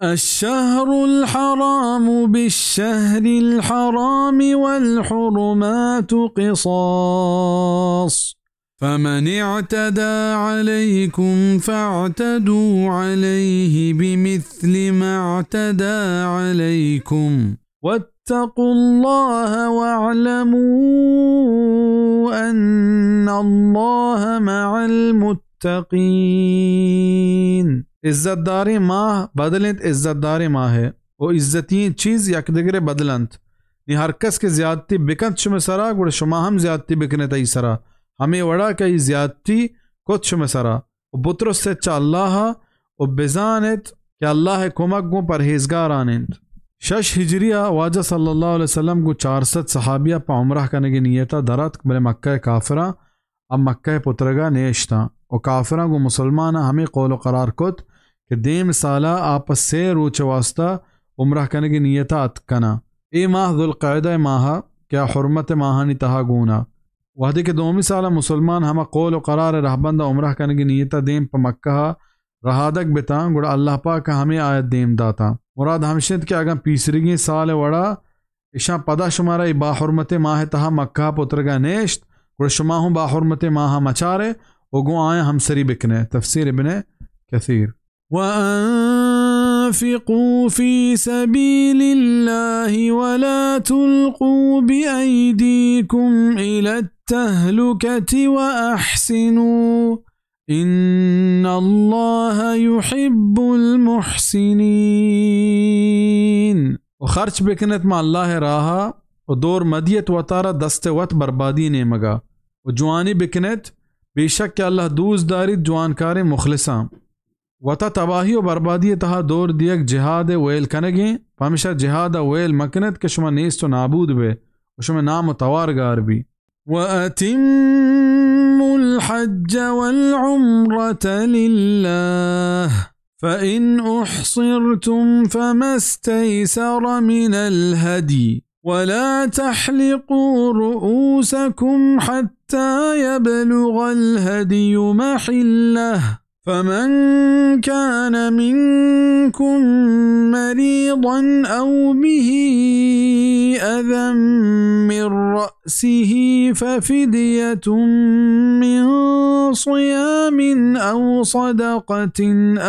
الشهر الحرام بالشهر الحرام والحرمات قصاص، فمن اعتدى عليكم فاعتدوا عليه بمثل ما اعتدى عليكم، واتقوا الله واعلموا أن الله مع المتقين. عزت داریں ماہ بدل انت عزت داریں ماہ ء، و عزتی چیز یک دگرے بدل انت۔ نی ہر کس کہ زیادتی بکنت شمے سرا، گڑا شما ہم زیادتی بکنت ای سرا، ہمے وڑا کہ ای زیادتی کت شمے سرا۔ و بترسیت چہ اللہ ء و بزانیت کہ اللہ ء کمک گوں پرہیزگاران انت۔ شش ہجری ء واجہ صلی اللہ علیہ وسلم گوں چار سد صحابیہ پہ عمرہ کنگی نیت ء در اتک، بلے مکہ ء کافراں اب مکہ ء پترگ ء نیشتاں و کافراں گوں مسلماناں ہمے قول و قرار کت کہ دیم سال ء آ پہ سے روچ ء واسطہ عمرہ کنگی نیت ء اتک کناں۔ اے ماہ ذوالقعدہ ء ماہ ء کہ آ حرمت ء ماہانی تہا گون ء۔ وہدے کہ دومی سال ء مسلمان ہما قول و قرار ء رہبند ء عمرہ کنگی نیت ء دیم پہ مکہ ء رہادگ بتاں، گڑا اللہ پاک ء ہمے آیت دیم داتاں۔ مراد ہمش انت کہ اگاں پیسریگیں سال ء وڑا اشاں پدا شمارا اے باحرمتیں ماہ ء تہا مکہ ء پترگ ء نیشت، گڑا شما ہوں باحرمتیں ماہ ء مچارے و گوں آیاں ہمسری بکنے۔ تفسیر ابن کثیر۔ وأنفقوا في سبيل الله ولا تلقوا بأيديكم إلى التهلكة وأحسنوا إن الله يحب المحسنين۔ و خرچ بکنت ما اللہ ء راہ ء و دور مدیت وتارا دست وت بربادی نیمگا و جوانی بکنت، بے شک کہ اللہ دوست داریت جوانکاریں مخلصاں۔ وتا تباہی و بربادی ء تہا دور دیگ جہاد ء ویل کنگیں، پمشا جہاد ء ویل مکنت کہ شما نیست و نابود بے و شمئے نام و توار گار بی۔ وأتموا الحج والعمرة لله، فإن أحصرتم فما استيسر من الهدي، ولا تحلقوا رؤوسكم حتى يبلغ الهدي محله، فمن كان منكم مريضا أو به أذى من رأسه ففدية من صيام أو صدقة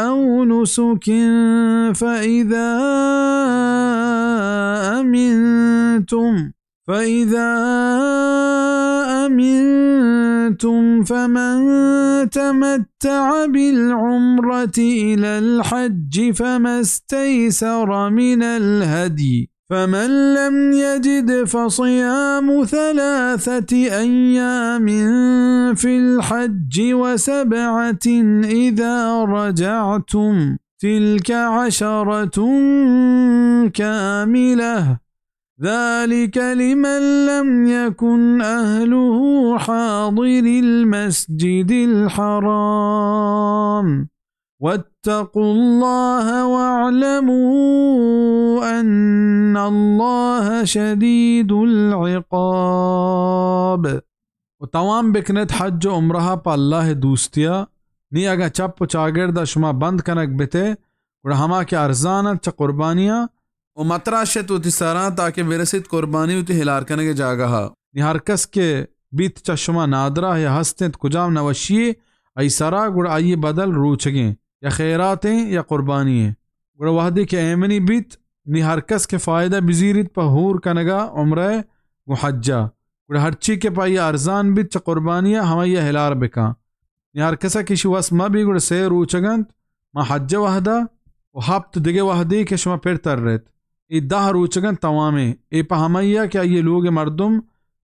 أو نسك، فإذا أمنتم فإذا أمنتم فمن تمتع بالعمرة إلى الحج فما استيسر من الهدي، فمن لم يجد فصيام ثلاثة أيام في الحج وسبعة إذا رجعتم، تلك عشرة كاملة، ذلك لمن لم يكن أهله حاضر المسجد الحرام، واتقوا الله واعلموا أن الله شديد العقاب۔ و توام بکنت حج و عمرہ پہ اللہ دوستیا۔ نی اگاں چپ و چاگردا شما بند کنگ بتے، گڑا ہما کہ ارزان انت چہ قربانیاں، و متراشت وتی سراں تاکہ برسیت قربانی وتی ہلار کنگے جاگہا۔ نی ہر کس کہ بیت چہ شما نادراہ یا ہست انت کجام نوشیے آئی سرا، گڑا آئی بدل روچگیں یا خیراتیں یا قربانییں۔ گڑا وہدے کہ ایمنی بیت، نی ہر کس کہ فائدہ بزیریت پہ ہور کنگا عمرہ گوں حجا۔ گڑا ہرچی کہ پہ آئی ارزان بیت چہ قربانیا ہمائی ہلار بکاں۔ نی ہر کسا کہ اشی وس مہ بی گڑا سے روچگ انت ما حج وہدا و ہپت دگہ وہدے کہ شما پر ترت۔ اے دہ روچگ انت توامیں۔ اے پہ ہمائی کہ آئی لوگ مردم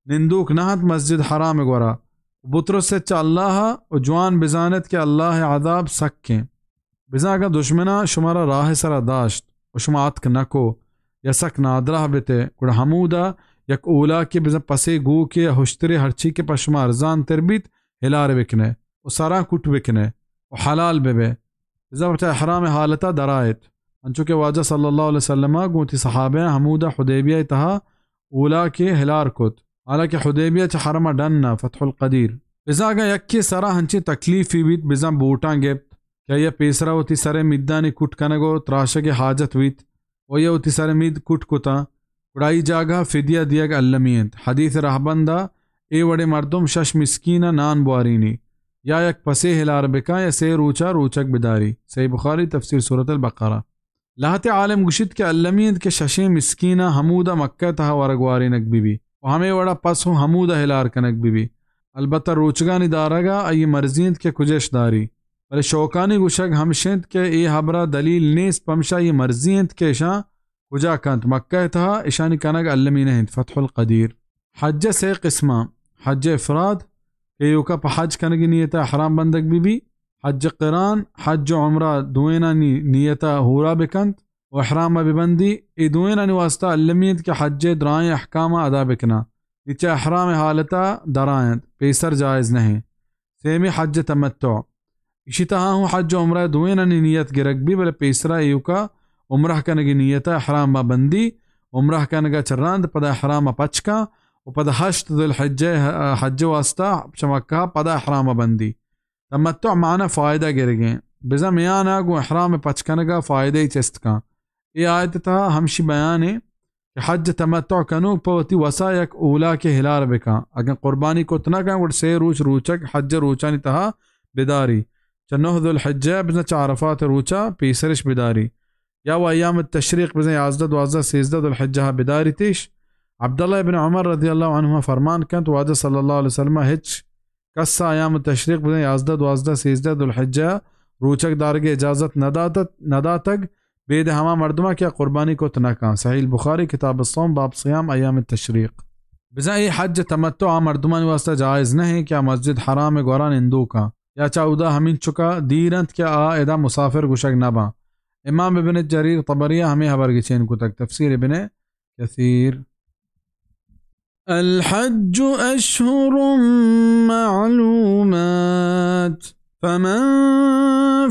نندوک نہ انت مسجد حرام گورا۔ بترسیت چہ اللہ و جوان بزانت کہ اللہ عذاب سکیں۔ بزاں اگاں دژمناں شمارا راہ ء سرا داشت و شما اتک نہ کو یا سک نادراہ بتے، گڑا ہمودا یک اولاکے بزاں پسے گوکے یا ہشترے ہرچی کہ پہ شما ارزان تر بیت، ہلار بکنے و سراں کٹ بکنے و حلال ببے۔ بزاں وت احرام حالتا درائت، انچو کہ واجہ صلی اللہ علیہ وسلم گوں وتی صحابیاں ہمودا حدیبیہ تہا اولاکے ہلار کت، حالانکہ حدیبیہ چہ حرم ڈن ء فتح القدیر۔ بزاں اگاں یکے سرا ہنچیں تکلیفے بیت، بزاں بوٹاں گپت، کہ آئی ءَ پیسرا وتی سر ءِ میدانی کٹ کنگ ءُ تراشگ ءِ حاجت بیت، ءُ آئی ءَ وتی سر ءِ مید کٹ کتاں، گڑا آئی جاگہ ءَ فدیہ دیگ المی اِنت۔ حدیث ءِ رہبند ءَ اے وڑیں مردم شش مسکین ءَ نان بوارینی، یا یک پسے ہلار بکاں یا سے روچ ءَ روچگ بداری۔ صحیح بخاری، تفسیر سورۃ البقرہ۔ لہتے عالم گوشیت کہ المی اِنت کہ ششیں مسکین ءَ ہمود ءَ مکہ ءِ تہا ورگ وارینگ بہ بی ءُ ہمے وڑا پس ہوں ہمود ءَ ہلار کنگ بہ بی۔ البتہ روچگانی دارگ ءَ آئی مرضی اِنت کہ کجا اش داری۔ بلے شوکانی گوشگ ہمش اِنت کہ اے ہبر ءَ دلیل نیست، پمشا آئی مرضی اِنت کہ اشاں کجا کنت، مکہ ءِ تہا اشانی کنگ المی نہ اِنت۔ فتح القدیر۔ حج ءِ سے قسماں، حج افراد کہ ایوکا پہ حج کنگی نیت ءَ احرام بندگ بہ بی، حج قران، حج ءُ عمرہ دوئینانی نیت ءَ ہورا بکنت ءُ احرام ءَ ببندی، اے دوئینانی واسطہ المی اِنت کہ حج ءِ درائیں احکاماں ادا بکناں، نی چہ احرام ءِ حالت ءَ درائینت، پیسر جائز نہ اِنت۔ سیمی حج تمتع۔ ایشی تہا ہوں حج ءُ عمرہ دوئینانی نیت گرگ بی، بلے پیسرا ایوکا عمرہ کنگی نیت ءَ احرام ءَ بندی، عمرہ کنگ ءَ چہ رند پدا احرام ءَ پچ کاں ءُ پدا ہشت ذوالحجہ ءِ حج ءِ واسطہ چہ مکہ ءَ پدا احرام ءَ بندی۔ تمتع معنی فائدہ گرگیں۔ بزاں میان ءَ گوں احرام ءِ پچ کنگ ءَ فائدہ ئی چست کاں۔ اے آیت ءِ تہا ہمشی بیان ایں کہ حج تمتع کنوک پہ وتی وسا یک اولاکے ہلار بکاں۔ اگاں قربانی کت نہ کاں، گڑا سے روچ روچگ حج ءِ روچانی تہا بداری۔ چہ نہ ذوالحجہ بزاں چہ عرفات ءِ روچا پیسرش بداری۔ یا و ایام التشریق بزاں یازدہ، دوازدہ، سیزدہ ذوالحجہ ءَ بداریتش۔ عبداللہ ابن عمر رضی اللہ عنہما فرمان کنت، واجہ صلی اللہ علیہ وسلم ءَ ہچ کس ءَ ایام التشریق بزاں یازدہ، دوازدہ، سیزدہ ذوالحجہ ءَ روچگ دارگ ءِ اجازت نہ داتت، نہ داتگ، بید ہما مردماں کہ آ قربانی کت نہ کاں۔ صحیح البخاری، کتاب الصوم، باب صیام ایام التشریق۔ بزاں اے حج تمتع آ مردمانی واسطہ جائز نہ ایں کہ آ مسجد حرام ءِ گورا نندوکاں یا چہ اودا ہمینچکا دیر اَنت کہ آ ادا مسافر گوشگ نہ باں۔ امام ابن جریر طبری ءَ ہمے ہبر گچین کتگ، تفسیر ابن کثیر۔ الحج أشهر معلومات، فمن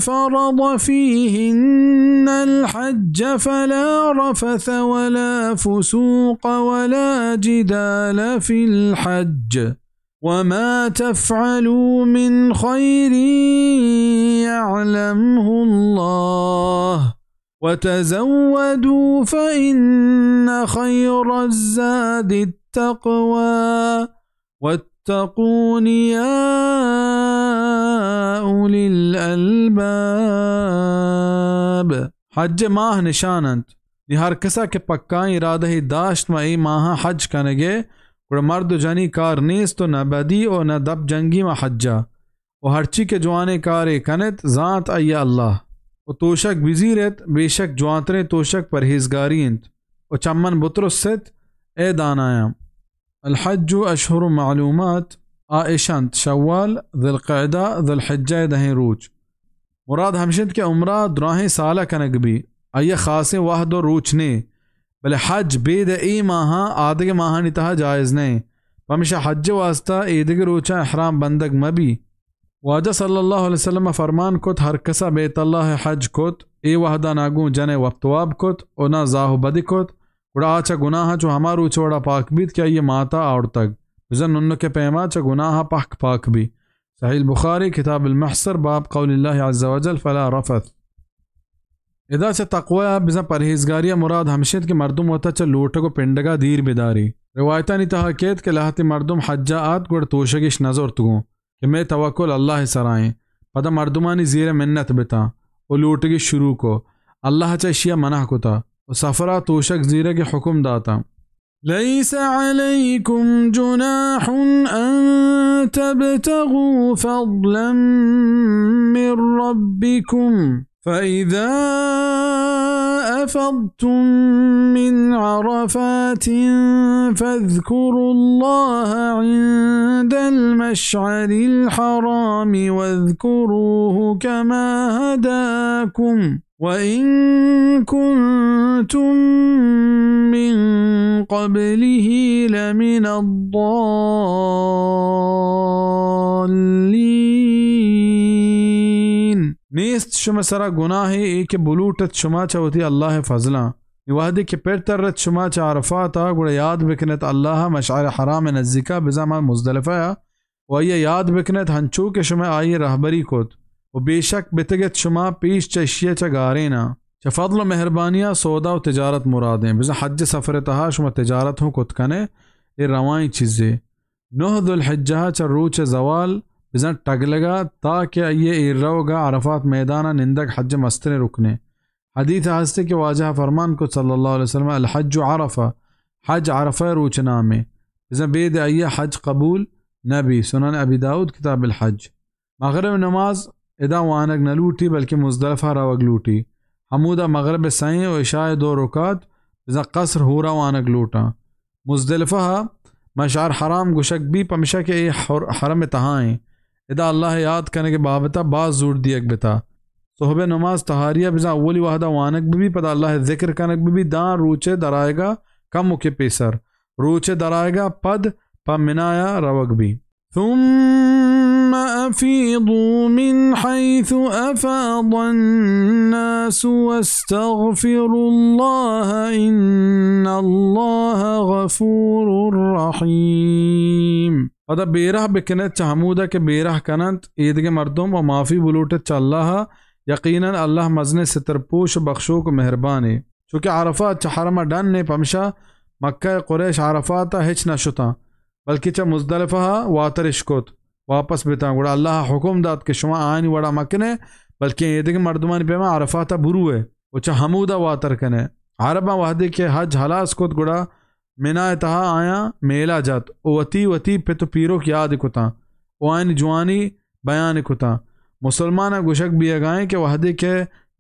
فرض فيهن الحج فلا رفث ولا فسوق ولا جدال في الحج، وما تفعلوا من خير يعلمه الله، وتزودوا فإن خير الزاد التقوى، واتقون يا أولي الألباب۔ حج ءِ ماہ نشان اَنت، نی ہر کسا کہ پکائیں ارادہ ئے داشت ماں اے ماہاں حج کنگ ءِ، گڑا مرد ءُ جنی کار نیست ءُ نہ بدی ءُ نہ دپ جنگی ماں حج ءَ۔ ءُ ہرچی کہ جوانیں کارے کنت، زانت آئی ءَ اللہ۔ ءُ توشگ بزیرت، بے شک جوانتریں توشگ پرہیزگاری اِنت۔ ءُ چہ من بترست، اے دانایاں۔ الحج أشهر معلومات، آ اِش اَنت: شوال، ذوالقعدہ، ذوالحجہ ءِ دہیں روچ۔ مراد ہمش اِنت کہ عمرہ دراہیں سال ءَ کنگ بی، آئی ءَ خاصیں وہد ءُ روچ نے، بلے حج بید اے ماہاں آدگہ ماہانی تہا جائز نہ ایں، پمیشا حج ءِ واسطہ اے دگہ روچاں احرام بندگ مہ بی۔ واجہ صلی اللہ علیہ وسلم ءَ فرمان کت، ہر کسا بیت اللہ ءِ حج کت، اے وہدا نہ گوں جن ءِ وپت واب کت ءُ نہ زاہ ءُ بدی کت، گڑا آ چہ گناہاں چو ہما روچ ءِ وڑا پاک بیت کہ آئی ءِ ماتا آورتگ، بزاں ننک ءِ پیما چہ گناہ ءَ پہک پاک بی۔ صحیح البخاری، کتاب المحصر، باب قول اللہ عز وجل: فلا رفث۔ ادا چہ تقوی ءَ بزاں پرہیزگاری ءَ مراد ہمش اِنت کہ مردم وتا چہ لوٹگ ءُ پنڈگ ءَ دیر بداری۔ روایتانی تہا کیت کہ لہتے مردم حج ءَ آت گڑا توشگش نہ زرت گوں کہ مئے توکل اللہ ءِ سرا ایں۔ پدا مردمانی زیر ءَ منت بتاں ءُ لوٹگش شروع کو۔ اللہ ءَ چہ اشی ءَ منع کتا ءُ سفر ءَ توشگ زیرگ ءِ حکم داتا۔ ليس عليكم جناح أن تبتغوا فضلا من ربكم، فإذا أفضتم من عرفات فاذكروا الله عند المشعر الحرام واذكروه كما هداكم، وإن كنتم من قبله لمن الضالين۔ نیست شمئے سرا گناہے اے کہ بلوٹت شما چہ وتی اللہ ءِ فضلاں۔ نی وہدے کہ پر ترت شما چہ عرفات ءَ، گڑا یاد بکنت اللہ ءَ مشعر حرام ءِ نزیکا، بزاں ماں مزدلفہ ءَ، ءُ آئی ءَ یاد بکنت، ہنچو کہ شمئے آئی ءَ رہبری کت، و بے شک بتگت شما پیش چہ اشیا چہ گارینا۔ چہ فضل و مہربانیا سودا و تجارت مرادیں۔ بزاں حج سفر تہا شما تجارت ہوں کت کنے، اے روائیں چیزے۔ نہ ذوالحجہ چہ روچ زوال بزاں ٹگلگا تا کہ آئی ایر روگا عرفات میدانا نندگ حج مستریں رکنے۔ حدیث ہستے کہ واجہ فرمان کت صلی اللہ علیہ وسلم، الحج عرفہ، حج عرفہ روچ نامے، بزاں بید آئی حج قبول نبی۔ سنن ابی داؤد کتاب الحج۔ مغرب نماز ادا وانگ نہ لوٹی بلکہ مزدلفہ روگ لوٹی۔ ہمودا مغرب سئیں و عشاء دو رکعت بزاں قصر ہورا وانگ لوٹاں۔ مزدلفہ ء مشعر حرام گوشگ بی، پمشا کہ اے حر-، حرم تہا ایں۔ ادا اللہ ء یاد کنگ ء بابت ء باز زور دیگ بتا۔ صحب ء نماز تہاری ء بزاں اولی وہد ء وانگ بہ بی، پدا اللہ ء ذکر کنگ بہ بی، داں روچ ء درآیگ ء کموکے پیسر، روچ ء درآیگ ء پد پہ منایا روگ بی۔ ثم أفيضوا من حيث أفاض الناس واستغفروا الله إن الله غفور رحيم۔ پدا بیرہ بکنت چہ ہمودا کہ بیرہ کننت ایدگہ مردم و معافی بلوٹت چہ اللہ ء، یقیناً اللہ مزنیں ستر پوش و بخشوک و مہربانے۔ چونکہ عرفات چہ حرم ء ڈن ایں، پمشا مکہ ء قریش عرفات ء ہچ نہ شتاں۔ بلکہ چہ مزدلفہ ء واتر اش کت، واپس بتاں۔ گڑا اللہ ء حکم دات کہ شما آیانی وڑا مکنے، بلکیں ایدگہ مردمانی پیما عرفات ء بروئے و چہ ہمودا واتر کنے۔ عرباں وہدے کہ حج ہلاس کت، گڑا منا ء تہا آیاں میلہ جت و وتی وتی پت و پیرک یاد کتاں و آیانی جوانی بیان کتاں۔ مسلماناں گوشگ بیگا ایں کہ وہدے کہ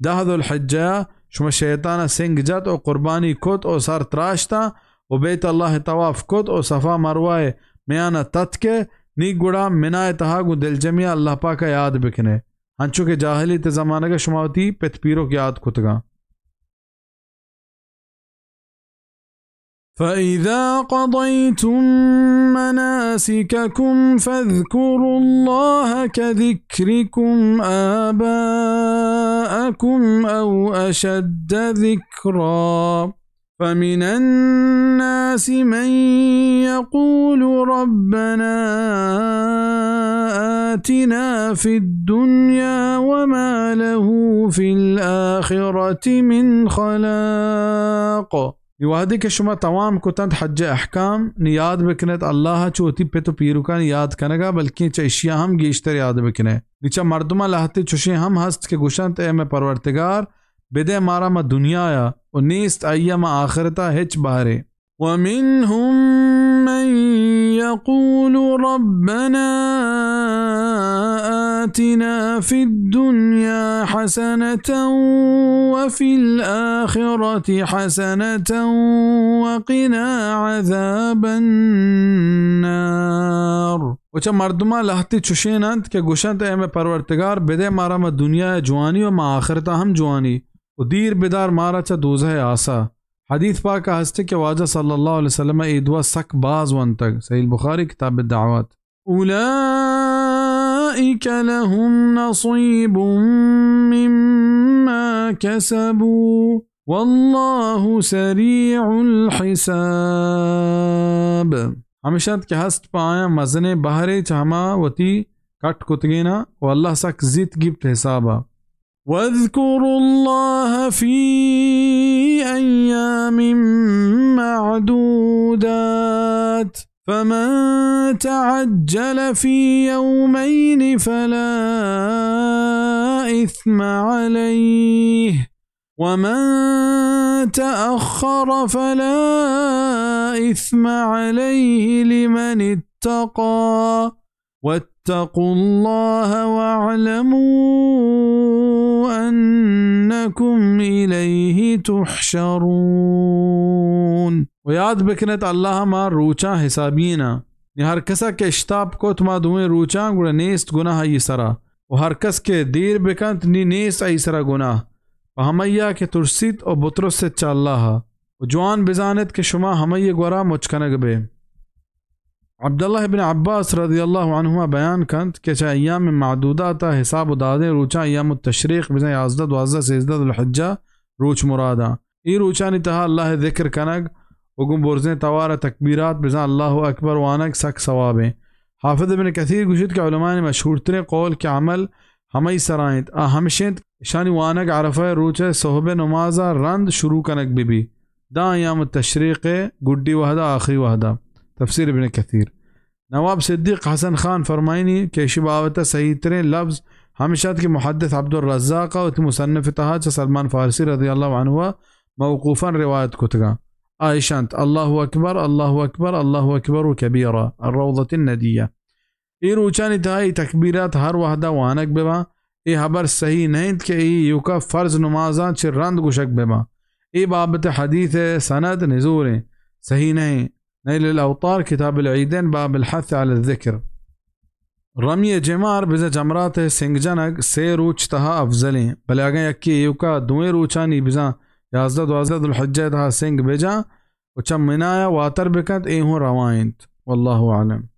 دہ ذوالحجہ ء شما شیطان ء سنگ جت و قربانی کت و سر تراشتاں و بیت اللہ ء طواف کت و صفا مروہ ء میان ء تتکے، نی گڑا منا ء تہا گوں دلجمی ء اللہ پاک ء یاد بکنے، انچو کہ جاہلیت ء زمانگ ء شما وتی پت پیرک یاد کتگاں۔ فإذا قضيتم مناسككم فاذكروا الله كذكركم آباءكم أو أشد ذكرا، فمن الناس من يقول ربنا آتنا في الدنيا وما له في الآخرة من خلاق۔ نی وہدے کہ شما توام کتنت حج ء احکام، نی یاد بکنیت اللہ ء چو وتی پت و پیرکانی یاد کنگ ء، بلکیں چہ اشیا ہم گیشتر یاد بکنے۔ نی چہ مردماں لہتے چشیں ہم ہست کہ گوشنت، اے مئے پرورتگار، بدئے مارا ماں دنیایا و نیست آئیا ماں آخرتا ہچ بہرے۔ ومنهم من يقول ربنا آتنا في الدنيا حسنة وفي الآخرة حسنة وقنا عذاب النار۔ و چہ مردماں لہتے چشین انت کہ گوشنت، اے مئے پرورتگار، بدئے مارا ماں دنیایا جوانی و ماں آخرتا ہم جوانی و دیر بدار مارا چہ دوزہ آسا۔ حدیث پاک ء ہستے کہ واجہ صلی اللہ علیہ وسلم ء اے دعا سک باز ونتگ۔ صحیح البخاری، کتاب الدعوات۔ أولئك لهم نصيب مما كسبوا والله سريع الحساب۔ ہمیش انت کہ ہست پہ آیاں مزنیں بہرے چہ ہما وتی کٹ کتگیناں و اللہ سک زیت گیپت حسابا۔ واذكروا الله في أيام معدودات، فمن تعجل في يومين فلا إثم عليه، ومن تأخر فلا إثم عليه لمن اتقى، واتقوا الله واعلموا أنكم إليه تحشرون۔ و یاد بکنیت، اللہ ما روچاں حسابینا۔ نی ہر کسا کہ اشتاپ کت ما دوئیں روچاں، گڑا نیست گناہ آئی سرا۔ و ہر کس کہ دیر بکنت، نی نیست آئی سرا گناہ۔ پہ ہمیا کہ ترسیت و بترسیت چہ اللہ ء۔ و جوان بزانت کہ شما ہمئی گورا مچ کنگ بئے۔ عبداللہ ابن عباس رضی اللہ عنہما بیان کنت کہ چہ ایام معدودات ء حساب و دادیں روچاں ایام التشریق بزاں یازدہ، دوازدہ، سیزدہ ذوالحجہ روچ مراداں۔ اے روچانی تہا اللہ ء ذکر کنگ و گوں برزیں توار ء تکبیرات بزاں اللہ اکبر وانگ سک ثوابیں۔ حافظ ابن کثیر گوشیت کہ علماء مشہورتریں قول کہ عمل ہمئی سرا انت۔ آ ہمش انت، اشانی وانگ عرفہ روچ ء صحب نماز ء رند شروع کنگ بہ بی، داں ایام التشریق ء گڈی وہد ء آخری وہد ء۔ تفسیر ابن کثیر۔ نواب صدیق حسن خان فرمائنی کہ ایشی بابت ء صحیح ترین لفظ ہمش ات کہ محدث عبدالرزاق ء وتی مصنف تہا چہ سلمان فارسی رضی اللہ عنہ ء موقوفاً روایت کتگاں۔ آ اش انت: اللہ اکبر، اللہ اکبر، اللہ اکبر و کبیرا، الروضۃ الندیہ۔ اے روچانی تہا اے تکبیرات ہر وہدا وانگ بباں۔ اے ہبر صحیح نہ انت کہ اے ایوکا فرض نمازاں چہ رند گوشگ بباں۔ اے بابت حدیث ء سند نزوریں، صحیح نہ انت۔ نیل الاوطار، کتاب العیدین، باب الحث علی الذکر۔ رمی جمار بزاں جمرات ء سنگ جنگ سے روچ تہا افضلیں، بلے اگاں یکے ایوکا دوئیں روچانی بزاں یازدہ دوازدہ ذوالحجہ تہا سنگ بجاں و چہ منایا واتر بکنت، اے ہوں روا انت۔ واللہ اعلم۔